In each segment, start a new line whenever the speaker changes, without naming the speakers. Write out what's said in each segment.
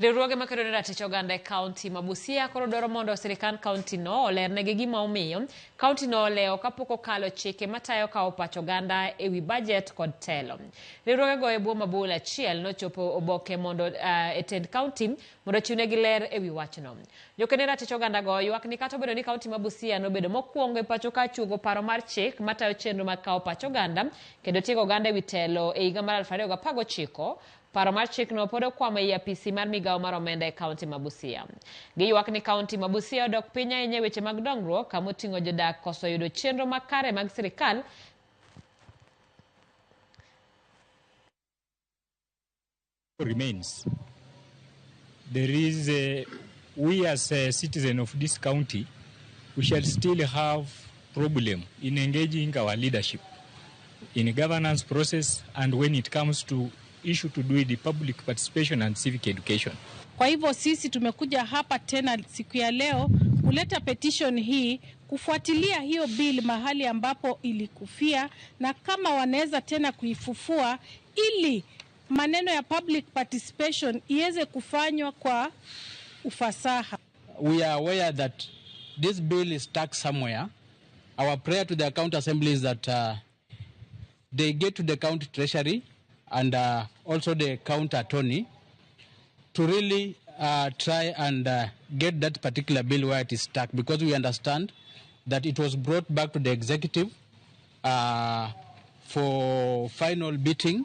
Riwruoge makedo ne ratich oganda e kaunti ma Busia koro dwaro mondo sirkand kaunti no olernegi gima omiyo kaunti no olewo kapok okalo chike matayo kawo pach oganda e wi bajet kod telo. Riwruogego e bwo mabul achiel nochopo oboke mondo e tend kaunti mondo ochiwnegi ler e wi wachno. Joked ne ratich oganda go ywak ni kata obedo ni kaunti ma Busia nobedo mokwongo e pacho ka chuogo paro mar chik matayo chenro mag kawo pach oganda kendo tiego oganda e wi telo e higa mar 2019, paro mar chikno pod okwamo ei apisi mar migawo mar omenda e kaunti ma Busia. Giywak ni kaunti ma Busia odok piny ahinya e weche mag dongruok kama oting'o jodak koso yudo chenro makare mag sirikal.
Remains. There is a, we as a citizen of this county, we shall still have problem in engaging our leadership in governance process and when it comes to issue to do with the public participation and civic education.
Kwa hivyo sisi tumekuja hapa tena siku ya leo kuleta petition hii kufuatilia hiyo bill mahali ambapo ilikufia na kama wanaweza tena kuifufua ili maneno ya public participation iweze kufanywa kwa ufasaha.
We are aware that this bill is stuck somewhere. Our prayer to the county assembly is that they get to the county treasury and also the county attorney to really try and get that particular bill where it is stuck, because we understand that it was brought back to the executive for final bidding,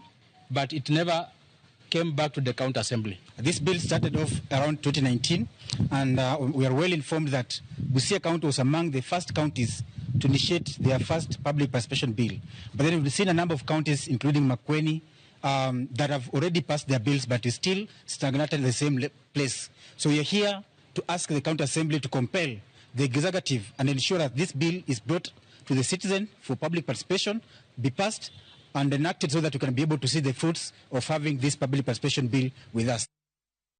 but it never came back to the county assembly.
This bill started off around 2019, and we are well informed that Busia County was among the first counties to initiate their first public participation bill. But then we've seen a number of counties, including Makueni, that have already passed their bills, but is still stagnated in the same place. So we are here to ask the county assembly to compel the executive and ensure that this bill is brought to the citizen for public participation, be passed and enacted so that we can be able to see the fruits of having this public participation bill with us.